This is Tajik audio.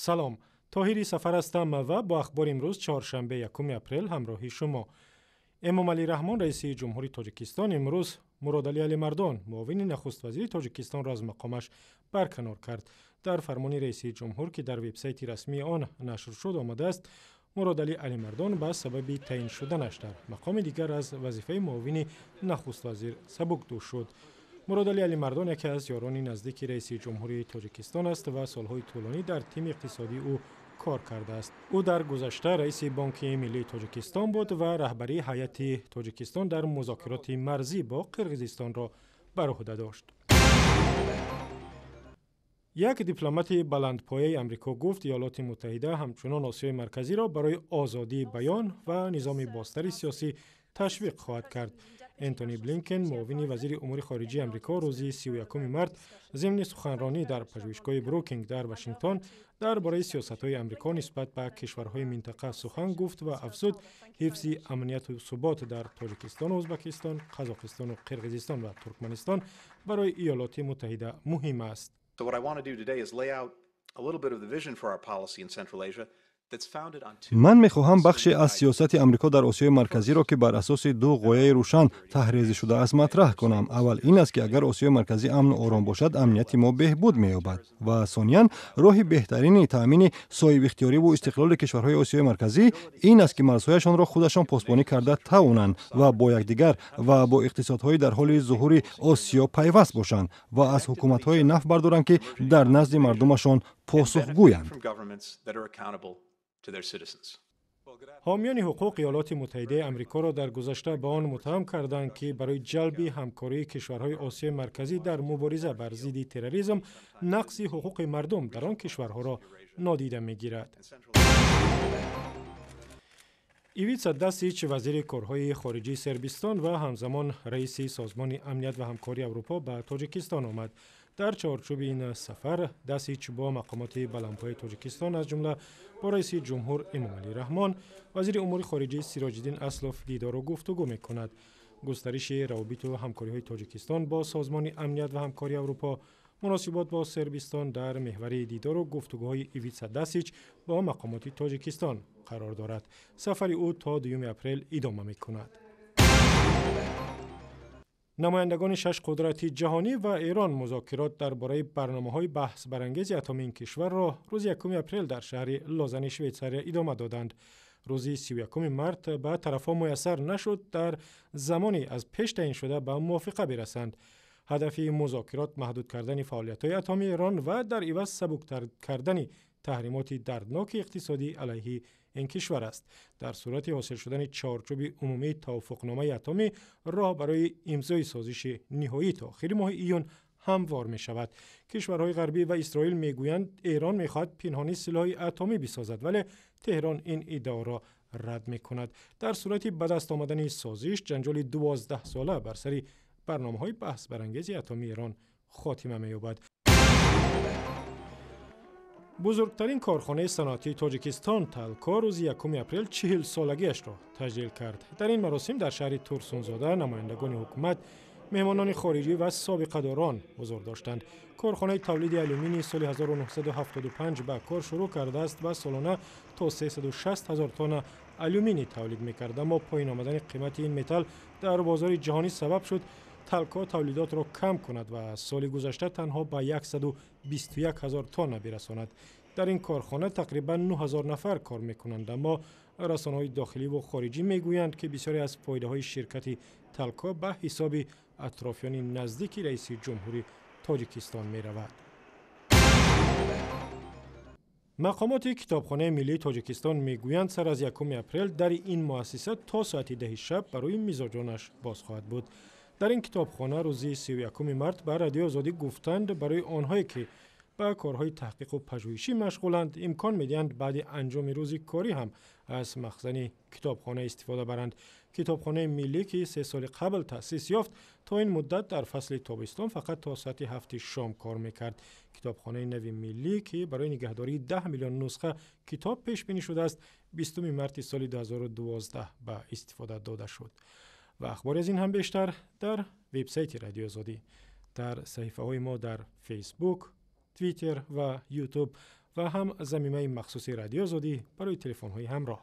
Салом, Тоҳири Сафар ҳастам ва бо ахбори имрӯз, чоршанбе, 1 апрел, ҳамроҳи шумо. Эмомалӣ Раҳмон, раиси ҷумҳури Тоҷикистон, имрӯз Муродалӣ Алимардон, муовини нахуствазири Тоҷикистонро аз мақомаш барканор кард. Дар фармони раиси ҷумҳур, ки дар вебсайти расмии он нашр шуд, омадааст: Муродалӣ Алимардон ба сабаби таъин шуданаш дар мақоми дигар аз вазифаи муовини нахуствазир сабукдӯш шуд. Муродалӣ Алимардон яке аз ёрони наздики раиси ҷумҳурии Тоҷикистон аст ва солҳои тӯлонӣ дар тими иқтисодии ӯ кор кардааст. Ӯ дар гузашта раиси Бонки миллии Тоҷикистон буд ва раҳбарии ҳайати Тоҷикистон дар музокироти марзӣ бо Қирғизистонро бар уҳда дошт. Як дипломати баландпояи Амрико гуфт, Иёлоти Муттаҳида ҳамчунон Осиёи Марказиро барои озодии баён ва низоми бозтари сиёсӣ ташвиқ хоҳад кард. Энтони Блинкен, муовини вазири умури хориҷии Амрико, рӯзи 31 март зимни суханронӣ дар пажӯҳишгоҳи Брукинг дар Вашингтон дар бораи сиёсатҳои Амрико нисбат ба кишварҳои минтақа сухан гуфт ва афзуд, ҳифзи амнияту субот дар Тоҷикистону Ӯзбекистон, Қазоқистону Қирғизистон ва Туркманистон барои Иёлоти Муттаҳида муҳим аст. So what I want to do today is lay out a little bit of the vision for our policy in Central Asia. Ман мехоҳам бахше аз сиёсати Амрико дар Осиёи Марказиро, ки бар асоси ду ғояи рӯшан таҳрезӣ шудааст, матраҳ кунам. Аввал ин аст, ки агар Осиёи Марказӣ амну ором бошад, амнияти мо беҳбуд меёбад. Ва сониян, роҳи беҳтарини таъмини соҳибихтиёриву истиқлоли кишварҳои Осиёи Марказӣ ин аст, ки марзҳояшонро худашон посбонӣ карда тавонанд ва бо якдигар ва бо иқтисодҳои дар ҳоли зуҳури Осиё пайваст бошанд ва аз ҳукуматҳое наф бардоранд, ки дар назди мардумашон посухгӯянд. Ҳомиёни ҳуқуқ Иёлоти Муттаҳидаи Амрикоро дар гузашта ба он муттаҳам карданд, ки барои ҷалби ҳамкории кишварҳои Осиёи Марказӣ дар мубориза бар зидди терроризм нақзи ҳуқуқи мардум дар он кишварҳоро нодида мегирад. Ивица Дасич, вазири корҳои хориҷии Сербистон ва ҳамзамон раиси Созмони амният ва ҳамкории Аврупо, ба Тоҷикистон омад. Дар чорчӯби ин сафар Дасич бо мақомоти баландпояи Тоҷикистон, аз ҷумла бо раиси ҷумҳур Эмомалӣ Раҳмон, вазири умури хориҷӣ Сироҷиддин Аслов дидору гуфтугӯ мекунад. Густариши равобиту ҳамкориҳои Тоҷикистон бо Созмони амният ва ҳамкории Аврупо, муносибот бо Сербистон дар меҳвари дидору гуфтугӯҳои Ивица Дасич бо мақомоти Тоҷикистон қарор дорад. Сафари ӯ то 2 апрел идома мекунад. Намояндагони шаш қудрати ҷаҳонӣ ва Эрон музокирот дар бораи барномаҳои баҳсбарангези атомии ин кишварро рӯзи 1 апрел дар шаҳри Лозани Швейтсария идома доданд. Рӯзи 31 март ба тарафҳо муяссар нашуд дар замони аз пеш таъиншуда ба мувофиқа бирасанд. Ҳадафи музокирот маҳдуд кардани фаъолиятҳои атомии Эрон ва дар иваз сабуктар кардани таҳримоти дардноки иқтисодӣ алайҳи ин кишвар аст. Дар сурати ҳосил шудани чорчӯби умумии тавофуқномаи атомӣ, роҳ барои имзои созиши ниҳоӣ то охири моҳи июн ҳамвор мешавад. Кишварҳои ғарбӣ ва Исроил мегӯянд, Эрон мехоҳад пинҳонӣ силоҳи атомӣ бисозад, вале Теҳрон ин иддаоро рад мекунад. Дар сурати ба даст омадани созиш, ҷанҷоли 12-сола бар сари барномаҳои баҳсбарангези атомии Эрон хотима меёбад. Бузургтарин корхонаи саноатии Тоҷикистон Талко рӯзи 1 апрел 40-солагиашро таҷлил кард. Дар ин маросим дар шаҳри Турсунзода намояндагони ҳукумат, меҳмонони хориҷӣ ва собиқадорон ҳузур доштанд. Корхонаи тавлиди алюминий соли 1975 ба кор шурӯъ кардааст ва солона то 360 ҳазор тонна алюминий тавлид мекард, аммо поён омадани қимати ин металл дар бозори ҷаҳонӣ сабаб шуд, Талко тавлидотро кам кунад ва соли гузашта танҳо ба 121 ҳазор тонна бирасонад. Дар ин корхона тақрибан 9 ҳазор нафар кор мекунанд, аммо расонаҳои дохилӣ хориҷӣ мегӯянд, ки бисёре аз фоидаҳои ширкати Талко ба ҳисоби атрофиёни наздики раиси ҷумҳури Тоҷикистон меравад. Мақомоти Китобхонаи миллии Тоҷикистон мегӯянд, сар аз 1 апрел дари ин муассиса то соати 10-и шаб барои мизоҷонаш боз хоҳад буд. Дар ин китобхона рӯзи 31 март ба Радиои Озодӣ гуфтанд, барои онҳое, ки ба корҳои таҳқиқу пажӯҳишӣ машғуланд, имкон медиҳанд баъди анҷоми рӯзи корӣ ҳам аз махзани китобхона истифода баранд. Китобхонаи миллӣ, ки 3 соли қабл таъсис ёфт, то ин муддат дар фасли тобистон фақат то соати 7-и шом кор мекард. Китобхонаи нави миллӣ, ки барои нигаҳдории 10 миллион нусха китоб пешбинӣ шудааст, 20 марти соли 2012 ба истифода дода шуд. Ва ахбори аз ин ҳам бештар дар вебсайти Радиои Озодӣ, дар саҳифаҳои мо дар Фейсбук, Твиттер ва Ютуб Ва ҳам замимаи махсуси Радиои Озодӣ барои телефонҳои ҳамроҳ.